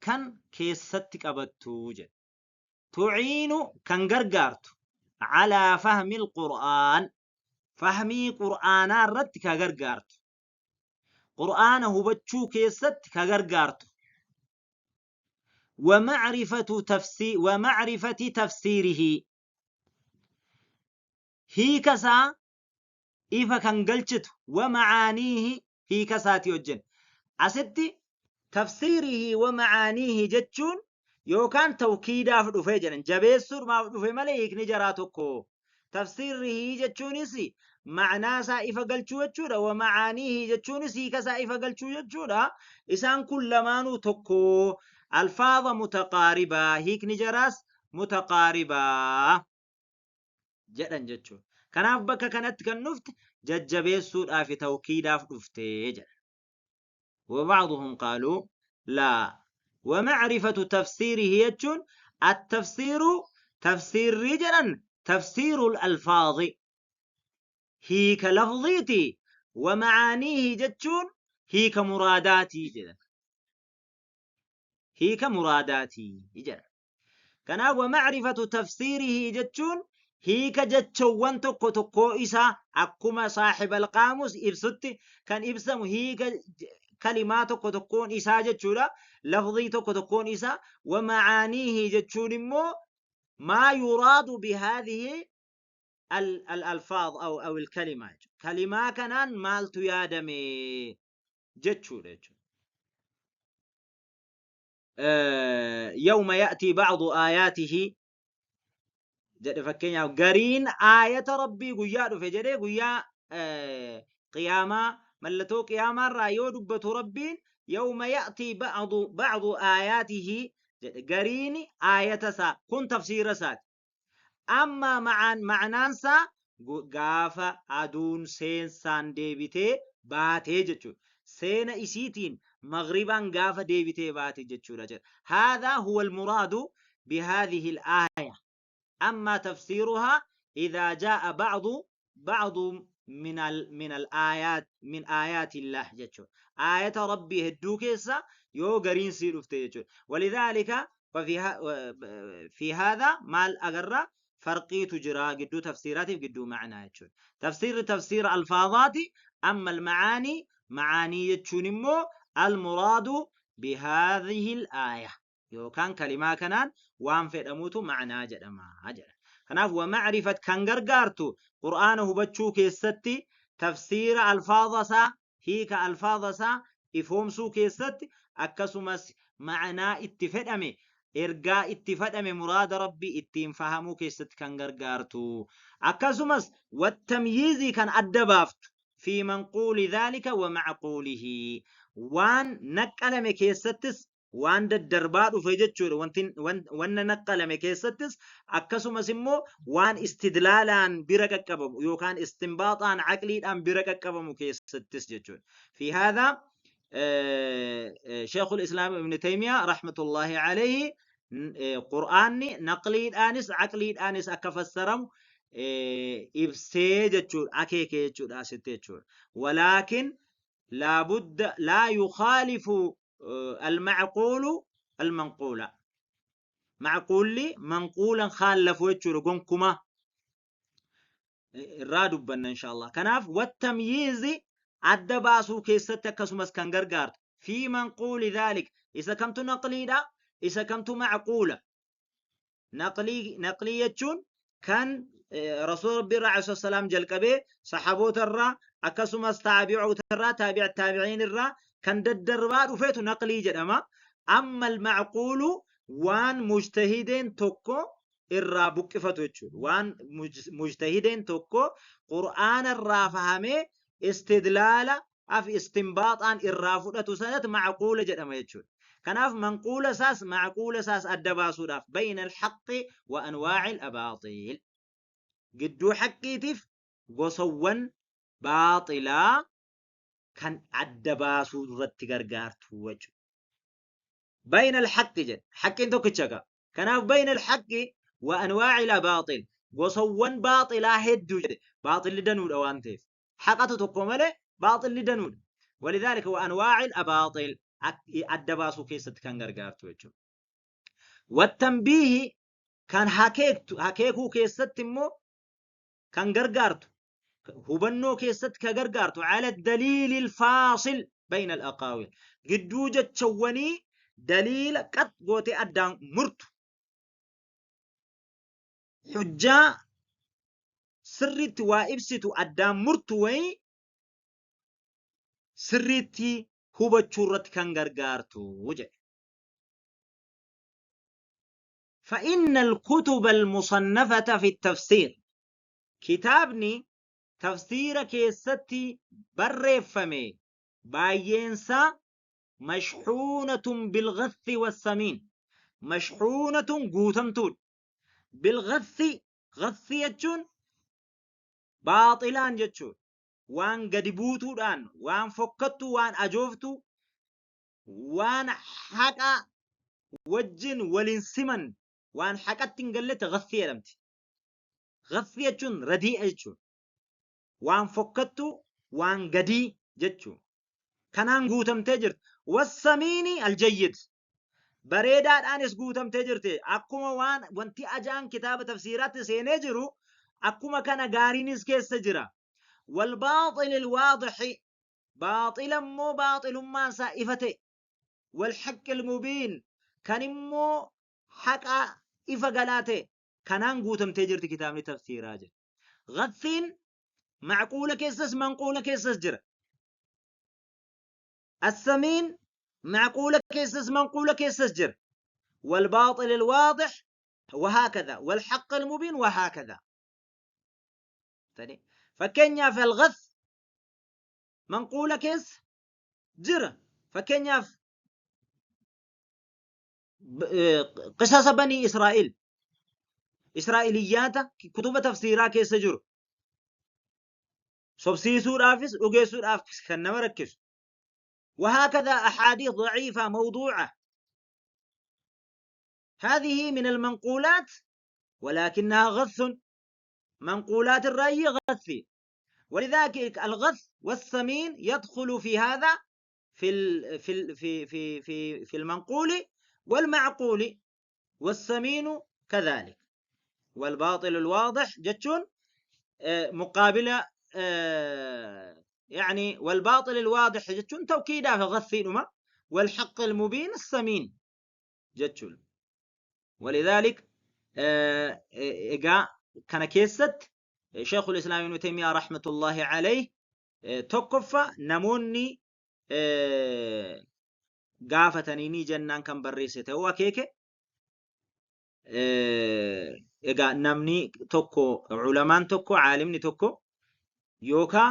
كان كيستك أبد توجد تعين كان غرغارت على فهم القرآن فهمي قرآن رد كغرغارت قرآنه بچو كيست كغرغارت ومعرفة تفسير ومعرفة تفسيره هي كسا إفا كان قلشت ومعانيه هي كساتي وجن أستي تفسيره ومعانيه جتشون يوكان توكيدا في جنن جبيسور ما في ملي هيك نجراتكو تفسيره جتشونسي معناه سا إفا قلشو جتشورا ومعانيه جتشونسي كسا إفا قلشو جتشورا إسان كل ما نو ألفاظ متقاربة هيك نجراس متقاربة جدًا جتشو كناف بكا كانت كنفت ججبيسور في توكيدا في جد. وبعضهم قالوا لا ومعرفة تفسيره يجون التفسير تفسير رجلا تفسير الألفاظ هي كلفظيتي ومعانيه جتشون هي كمراداتي جدا هي كمراداتي جدا كنا ومعرفة تفسيره جتشون هي كجتشوان تكو تكو إسا أكما صاحب القاموس إبستي كان إبسم هي كلمات تكون إسا جتشورا لفظي تكون إسا ومعانيه جتشون مو ما يراد بهذه الألفاظ أو الكلمات كلمة كانان مالتو يادمي جتشورا يوم يأتي بعض آياته جد فكينا قرين آية ربي قيا في قيا قيامة ملتو قيامة رأيو دبة ربي يوم يأتي بعض آياته قرين آية سا كن تفسير سات أما معنان سا قافة أدون سين سان ديبتي باتي جتشو سين إسيتين مغربا قافة ديبتي باتي جتشو. هذا هو المراد بهذه الآية. أما تفسيرها إذا جاء بعض من الآيات من آيات الله جتشو آية ربي هدوكيسا يو قرين سيرفته جتشو. ولذلك في هذا مال أقرأ فرقي تجرى قدو تفسيراتي قدو معنى جتشو تفسير ألفاظاتي. أما المعاني معاني جتشو نمو المراد Bihaadhihi al-aaya yookaan kalimaa kanaan waan fedhamutu ma'naa jedhama jedha. Kanaaf wa ma'rifat kan gargaartu Qur'aana hubachuu keessatti, tafsiira alfaaza isaa, hiika alfaaza isaa ifoomsuu keessatti, akkasumas ma'naa itti fedhame, ergaa itti fedhame, muraada Rabbii ittiin fahamuu keessatti kan gargaartu, akkasumas wattamyiizii kan adda baaftu, fi manquuli dhaalika wa macquulihi, waan naqqalame keessattis, waan daddarbaa dhufe jechuudha, wanti wanna naqqalame keessattis, akkasumas immoo waan istidlaalaan bira qaqqabamu yookaan istinbaaxaan aqliidhaan bira qaqqabamu keessattis jechuudha. Fi haadha Sheekul Islaam Ibn Taymiyaa rahmatullahi alayhi Qur'aanni naqliidhaanis aqliidhaanis akka fassaramu ibsee jechuudha, akeeke jechuudha asitti jechuudha. Walaakin laabudda laa yukhaalifu al-macquulu al-manquula. Macquulli manquulan khaallafu jechuudha gonkumaa. Irraa dubbanna insha Allah. Kanaaf wattamyiizi adda baasuu keessatti akkasumas kan gargaartu, fi manquuli dhaalik, isa kamtu naqliidha, isa kamtu macquula. Naqlii jechuun kan rasuula rabbii irraa alayhi salaam jalqabee sahaboota irraa, akkasumas taabi'oota irraa, taabi'a taabiciin irraa kan daddarbaa dhufeetu naqlii jedhama. Amma al-macquulu waan mujtahideen tokko irraa buqqifatu jechuudha. Waan mujtahideen tokko Qur'aana irraa fahamee istidlaala af istinbaaxaan irraa fudhatu sanatu macquula jedhama jechuudha. Kanaaf manquula isaas macquula isaas adda baasuudhaaf, bayna al-haqqi wa anwaa'i al-abaaxiil, gidduu haqqiitiif gosawwan baaxilaa kan adda baasuu irratti gargaartu jechuudha. Bayna al-haqqi jedha. Haqqiin tokkicha gaa. Kanaaf bayna al-haqqi wa anwaa'i al-abaaxil, gosawwan baaxilaa hedduu jedhe, baaxilli danuudha waan ta'eef. Haqatu tokko malee baaxilli danuudha. Walidhaalika wa anwaa'i al-abaaxil adda baasuu keessatti kan gargaartu jechuudha. Wattanbiihi kan hakeektu, hakeekuu keessatti immoo kan gargaartu, hubannoo keessatti kan gargaartu, ala daliili al-faasil bayna al-aqaawil, gidduu jechawwanii daliila qat gootee addaan murtu, hujjaa sirriitti waa ibsitu addaan murtu wayii sirriitti hubachuu irratti kan gargaartu jedhe. فإن الكتب المصنفة في التفسير، kitaabni tafsiira keessatti barreeffame baay'eensaa, mashxuunatun bilghassi wassamiin, mashxuunatun guutamtuudha, bilghassi, ghassi jechuun baaxilaan jechuudha, waan gadi buutuudhaan, waan fokkattuu, waan ajooftuu, waan haqa wajjin walin siman, waan haqatti hin galletti ghassi jedhamti. Ghassi jechuun radii'a jechuudha, waan fokkattuu, waan gadii jechuudha. Kanaan guutamtee jirti. Wassamiini aljayyid, bareedaadhaanis guutamtee jirti. Akkuma waan wanti ajaan kitaaba tafsiiraatti seenee jiru, akkuma kana gaariinis keessa jira. Walbaaxili alwaadixi, baaxila immoo baaxilummaan isaa ifa ta'e, walhaqqi almubiin, kan immoo haqa ifa galaa ta'e, kanaan guutamtee jirti kitaabni tafsiiraa jedha. Ghassiin macquula keessas manquula keessas jira. Assamiin macquula keessas manquula keessas jira. والباطل الواضح وهكذا والحق المبين وهكذا. Fakkeenyaaf الغث manquula keessa jira. Fakkeenyaaf qisasa banii Israa'il, Israa'iliyyaata kutuba tafsiiraa keessa jiru sobsiisuudhaafis dhugeessuudhaafis kan nama rakkisu. وهكذا أحاديث ضعيفة موضوعة، هذه من المنقولات ولكنها غث، منقولات الرأي غثي. ولذلك الغث والسمين يدخل في هذا في ال في ال في في في في المنقول والمعقول، والسمين كذلك. والباطل الواضح jechuun مقابلة يعني والباطل الواضح jechuun توكيدا في غثي. والحق المبين الثمين jechuudha. ولذلك egaa kana keessatti Sheekhul Islaam Ibn Taymiyaa rahmatullahi alayh tokkoffaa namoonni gaafatanii ni jennaan kan barreesse ta'uu akeeke. Egaa namni tokko, ulamaan tokko, caalimni tokko yookaa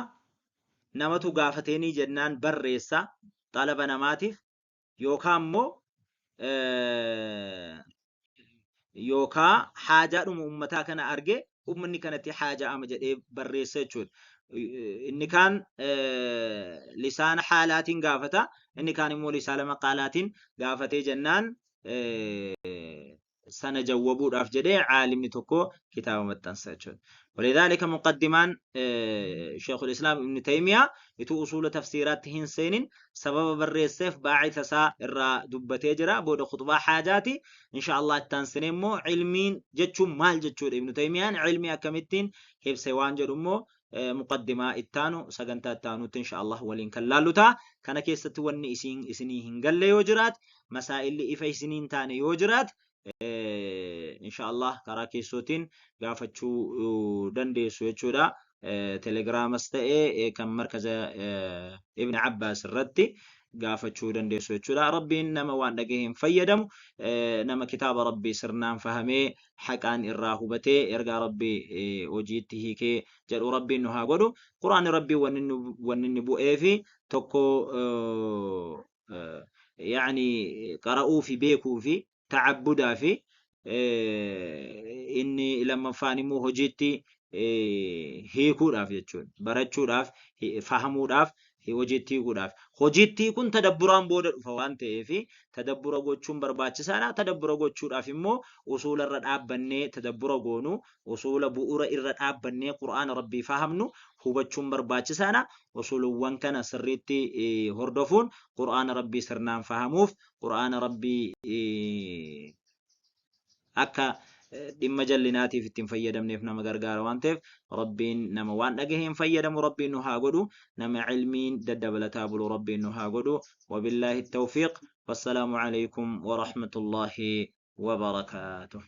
namatu gaafatee ni jennaan barreessa xalaba namaatiif, yookaa immoo yookaa haajaadhuma ummataa kana arge ummanni kanatti haaja'ama jedhee barreessa jechuudha. Inni kaan lisaana haalaatiin gaafata, inni kaan immoo lisaana maqaalaatiin gaafatee jennaan sana jawwabuudhaaf jedhee caalimni tokko kitaaba maxxansa jechuudha. Walidhaalika muqaddimaan Sheekhul Islaam Ibn Taymiyaa ituu usuula tafsiiraatti hin seenin sababa barreesseef baacisa isaa irraa dubbatee jira. Booda khutbaa haajaati. Insha Allah itti aansinee immoo ilmiin jechuun maal jechuudha, Ibn Taymiyaan ilmii akkamittiin ibse waan jedhu immoo muqaddimaa ittaanu sagantaa ittaanutti insha Allah waliin kan laallu ta'a. Kana keessatti wanni isin isinii hin galle yoo jiraate, masaa'illi ifa isinii hin taane yoo jiraate, insha Allah karaa keessootiin gaafachuu dandeessu jechuudha. Telegiraamas ta'ee kan markaza Ibn Abbaas irratti gaafachuu dandeessu jechuudha. Rabbiin nama waan dhagaheen fayyadamu, nama kitaaba Rabbii sirnaan fahamee haqaan irraa hubatee ergaa Rabbii hojiitti hiikee jedhu Rabbiin nu haa godhu. Quraanni Rabbii wanni inni bu'eefi tokko yaani qara'uu fi beekuu fi ta'abbudaa fi inni lammaffaan immoo hojiitti hiikuudhaaf jechuudha. Barachuudhaaf, fahamuudhaaf, hojiitti hiikuudhaaf. Hojiitti hiikuun tadabburaan booda dhufa waan ta'eef tadabbura gochuun barbaachisaadha. Tadabbura gochuudhaaf immoo usuula irra dhaabbannee tadabbura goonu, usuula bu'uura irra dhaabbannee Qur'aana Rabbii fahamnu hubachuun barbaachisaadha. Usuuluwwan kana sirriitti hordofuun Qur'aana Rabbii sirnaan fahamuuf, Qur'aana Rabbii akka dhimma jallinaatiif ittiin fayyadamneef nama gargaara waan ta'eef, Rabbiin nama waan dhagaheen fayyadamu Rabbiin nu haa godhu, nama ilmiin daddabalataa bulu Rabbiin nu haa godhu. Wabillaahi tawfiiq, wassalaamu alaykum warahmatullaahi wabarakaatuh.